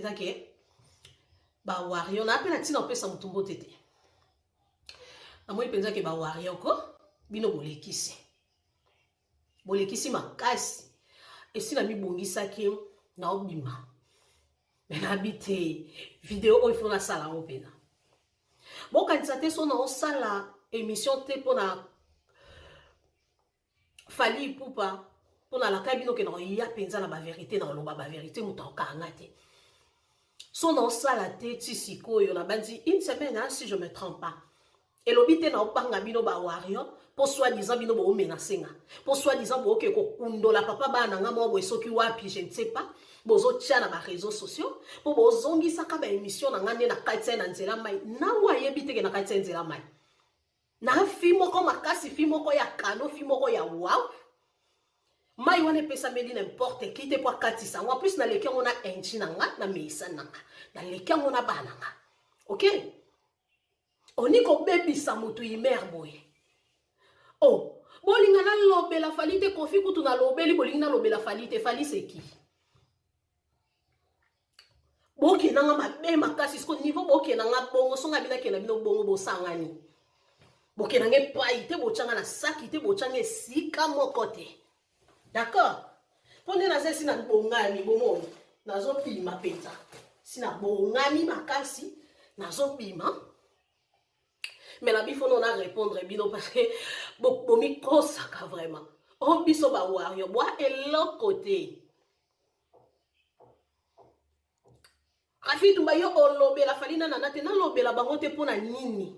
mpenza ke bawario na mpe na ntina kopesa motu mbote te. Namoni mpenza ke bawario ko bino bolekisi, bolekisi makasi. Esi namibongisaki naobima, me nabi te video oyo ifo nasala yango mpenza. Bokanisa te so naosala émission te mpona Fally Ipupa, mpo nalaka bino ke nakoya mpenza na baverité, na koloba baverité, moto akokanga te. So naosala te ti sikoyo nabandi une semaine, hein, si je me trompe pas. Elobi te naobanga bino bawario mpo soi-disant bino boomenase nga, mpo soi-disant booke kokundola papa bana na nga mwa boye soki wapi, je ne sais pas, bozotia na bareseau sociaux mpo bozongisaka baémission na nga nde na kati ya na nzela mai. Nango ayebi teke na kati ya nzela mai na fi moko makasi, fi moko ya kano, fi moko ya wow. Mai wana epesameli n'importe qui te mpo akatisa yango. En plus naleki yango na enji na nga, na meisa na nga, naleki yango na bana na nga. Ok, oni kobebisa motu imer boye. Oh, bolinga nalobela Fally te, Kofi kutu nalobeli, bolingi nalobela Fally te. Fally seki bokenda nga mabe makasi siko niveau bokenda nga bongo, songa bino akenda bino bongo, bosangani bokenda nga epai te, botyanga na saki te, botyanga esika moko te. D'accord, mpo nde naza esi nabongami, bomoni nazobima mpenza, si nabongami makasi nazobima. Mais na bifono na répondre bino parce que bomikosaka vraiment. O biso bawario bwa eloko te. Rafi Tumba, yo olobela Fally na Nana te, nalobela bango te mpo na nini?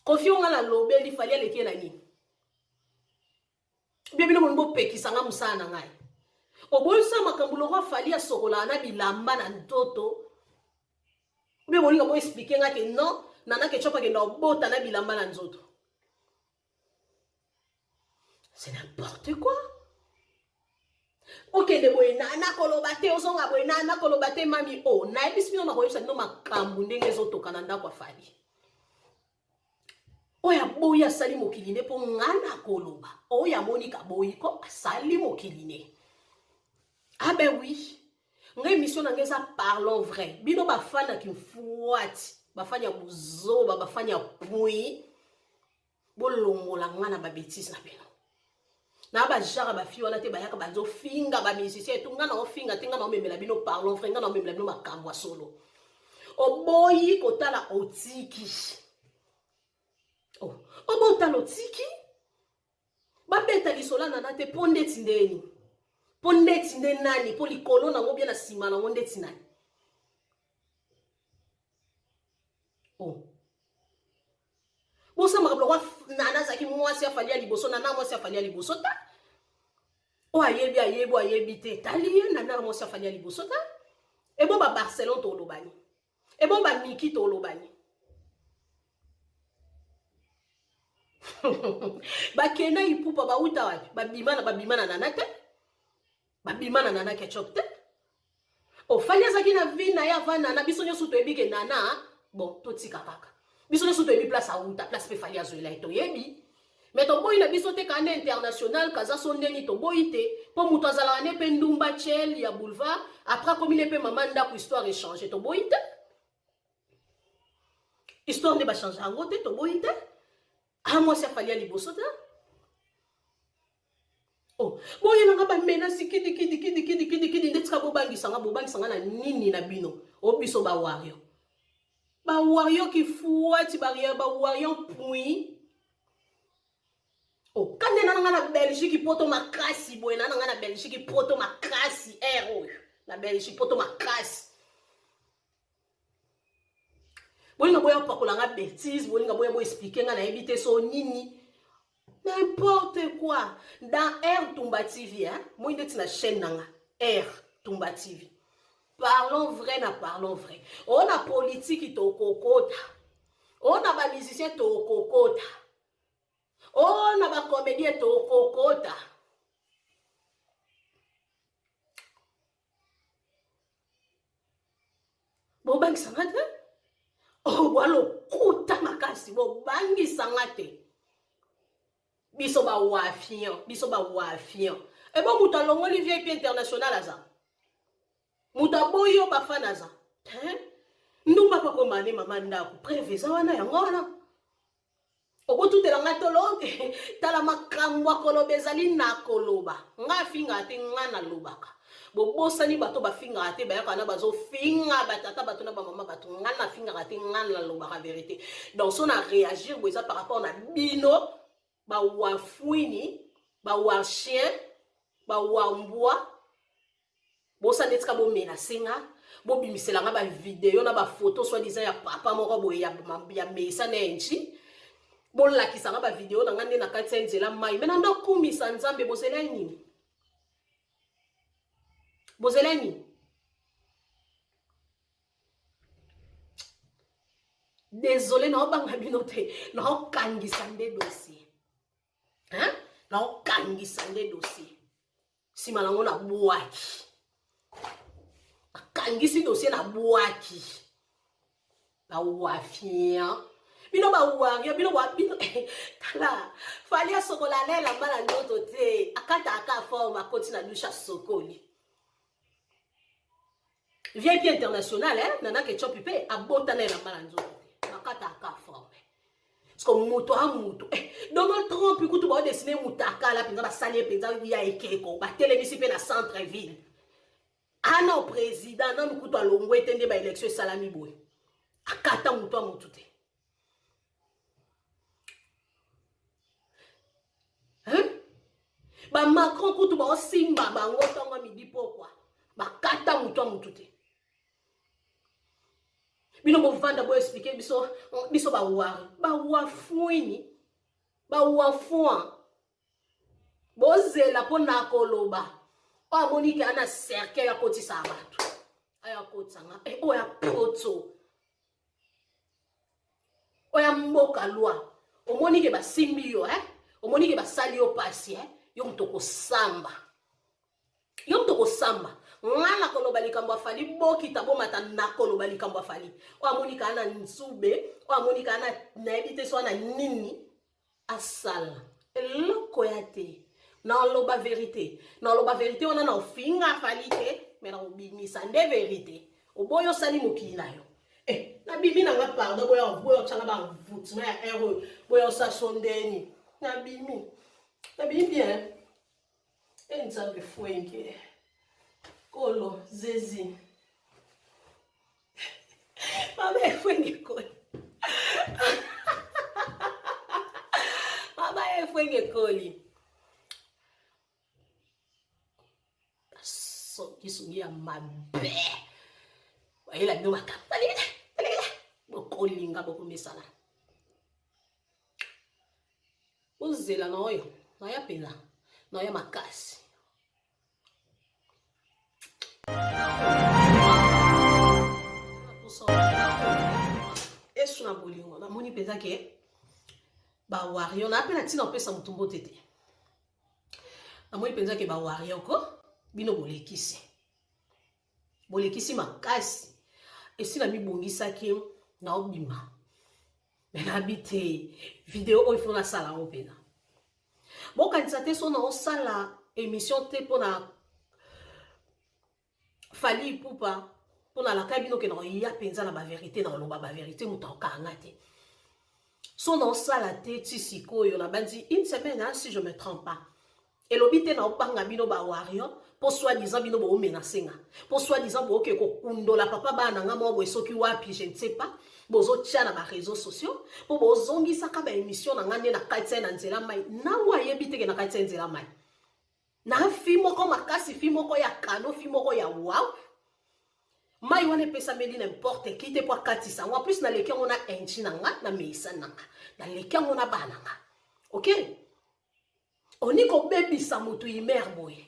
Kofi onga nalobeli Fally aleki ye na nini? Bie bino bolingi bopekisa nga mosala na ngai. Oboyisa makambo lokwa Fally asokolaka na bilamba na nzoto. Bie bolinga boexplike nga ke non, Nana Ketchup akenda obota na bilamba na nzoto. C'est n'importe quoi. Okende boye nana koloba te, ozonga boye nana koloba te. Mami o oh, nayebisi bino, nakoyebisa bino makambo ndenge ezotoka na ndako ya Fally. Oyo aboyi asali mokili ne, mpo nga na koloba oyo amoni kaboyi ko asali mokili ne. Ah ben oui, nga émission na nga eza parlons vrai. Bino bafani ya kimfuati, bafani ya buzoba, bafani ya pui, bolongola nga na babétise na bino na bajara bafi wana te. Bayaka bazofinga bamusicien etu, nga na ofinga te, nga na omemela bino parlons vrai, nga na omemela bino makambo ya solo. Oboyi kotala, otiki. Oh, obotala, otiki. Babeta lisolo Nana te mpo ndeti ndeni, mpo ndeti nde nani, mpo likolo nango bia na nsima nango ndeti nani. Oh, bosamaka biloko. Nana azalaki mwasi afali ya liboso, Nana mwasi afali ya liboso ta. Oyo ayebi ayebi, oyo ayebi te tali ye. Nana mwasi afali ya liboso ta. Ebo babarcelone tolobani, ebo bamiki tolobani, bakenda Ipupa bauta wapi? Babima na babima na Nana te, babima na Nana Ketchup te. Ofali azalaki na vie na ye avant Nana. Biso nyonso toyebi ke Nana, bon, totika kaka, biso nyonso toyebi place auta, place mpe Fally azwela ye toyebi. Me toboyi na biso te kanda international kaza so ndeni, toboyi te mpo moto azalaka ne mpe ndumba chel ya boulevard, après akomi ne mpe mama ndako, histoire échange, toboyi te. Histoire nde bachange yango te, toboyi te. A mwasi afali ya liboso te. Oh, boyelanga bamenasi kidi kidi kidi kidi kidi kidi nde tika bobangisanga, bobangisanga na nini na bino? O biso bawario, bawario kifuati, bawario pui. Oh, kande na nga na Belgique poto makasi boye, na nga na Belgique poto makasi, air oyo na Belgique poto makasi. Bolinga boya opakola nga bétise, bolinga boya boexplike nga, nayebi te so nini, n'importe quoi. Dans Air Tumba TV, hein, moi ndeti na chaîne nanga Air Tumba TV, parlons vrai na parlons vrai. O na politique tokokota, o na bamusicien tokokota, o na bacomédien tokokota. Bobangisanga te. Oh, bwa lokuta makasi, bobangisanga te. Biso bawafian, biso bawafian. Ebo moto alongoli VIP international aza. Moto aboyi yo bafana aza. Hein? Ndumba pakoma ne mama ndako. Preuve eza wana yango wana. Okotutela nga tolo tala makambo ya koloba ezali na koloba. Nga afingaka te nga nalobaka. Bobosani bato bafingaka te bayaka na bazofinga batata bato na bamama bato. Nga nafingaka te nga nalobaka verite. Donc so na réagir bo eza par rapport na bino ba wafuini ba wa chien ba wa mbwa bosa nde tika bomenase nga bobimisela nga bavideo na bafoto soit disant ya papa moko boye ya, ya meisa na enchi bolakisa nga bavideo na nga nde na kati ya nzela mai me na ndakumisa nzambe bozela nini bozela nini Désolé, naobanga bino te, naokangisa nde dossier. Hein? Naokangisa nde dossier. Sima nango na bwaki. Nakangisi dossier na bwaki. Ba wafian. Bino ba wario, bino wa bino tala. Fali asokola na elamba na nzoto te. Akata aka forme akoti na douche asokoli. VIP international eh? Nana Ketchup mpe abota na elamba na nzoto te bakata aka forme parce que moto a moto eh, Donald Trump kutu baodesine mutakala mpenza basali ye mpenza ya ekeko batelemisi mpe na centre ville ana président nanu kutu alongwe te nde baélection esalami boye akata moto a moto te Hein? Ba Macron kutu baosimba bango ntongo midi pokwa bakata moto ya motu te bino bovanda boexplike biso biso bawari bawafuini bawafua bozela mpo na koloba oyo amoni ke ana cercueil akotisa bato ayo akotisa nga eh, oyo apoto oya mboka loi omoni ke basimbi yo eh? omoni ke basali yo pasi eh? yo moto okosamba yo moto okosamba nga nakoloba likambo afali bokita bomata nakoloba likambo afali oyo amoni kaa na nzube oyo amoni kaa na nayebi te so na nini asala eloko ya te naloba verite naloba verite wana na ofinga afali te me nakobimisa nde verite oboyi osali mokili na yo eh, nabimi na nga pardon boya boya otyanga baenvoûtement ya heure oyo boya osaso ndeni nabimi nabimi bien e eh, nzambe fuenge kolo zezi mama efwenge koli mama efwenge koli songisongi ya mabe bayela bino makambo bokolinga bokomesana bozela na oyo naya mpenza naya makasi esu na bolingo namoni mpenza ke bawario na mpe na ntina opesa motu mbote te namoni mpenza ke bawario ko bino bolekisi bolekisi makasi esi namibongisaki naobima me nabi te video oyo ifo nasala yango mpenza bokanisa te so naosala émission te mpo na Fally Ipupa mpo nalaka bino ke nakoya mpenza na baverité nakoloba baverité moto akokanga te so naosala te ti sikoyo nabandi une semaine hein, si je me trompe pas elobi te naobanga bino bawario mpo soi disant bino boomenase nga mpo soi disant booke kokundola papa bana na nga moko boye soki wapi je ne sais pas bozotya na bareseau sociaux mpo bozongisaka baémission na nga nde na kati ya na nzela mai nango ayebi teke na kati ya nzela mai na fi moko makasi fi moko ya kano fi moko ya wow mai wana epesameli n'importe qui te mpo akatisa yango en plus naleki yango na enji na nga na meisa na nga naleki yango na bana nga ok oni kobebisa moto imer boye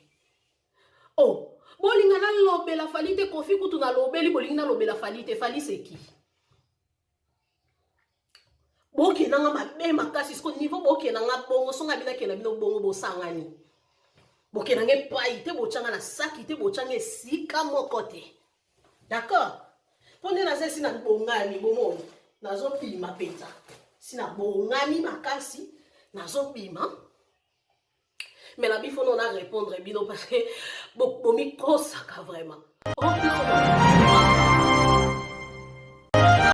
oh bolinga nalobela fali te kofi kutu nalobeli bolingi nalobela fali te fali seki bokenda nga mabe makasi siko niveau bokenda nga bongo songa bino akenda bino bongo bosangani bokenda nga epai te botyanga na saki te botyanga esika moko te d'accord mpo nde naza esi nabongami bomoni nazobima mpenza si nabongami makasi nazobima. Mais na bifo na répondre bino parce que bomikosaka vraiment. Oh, biso.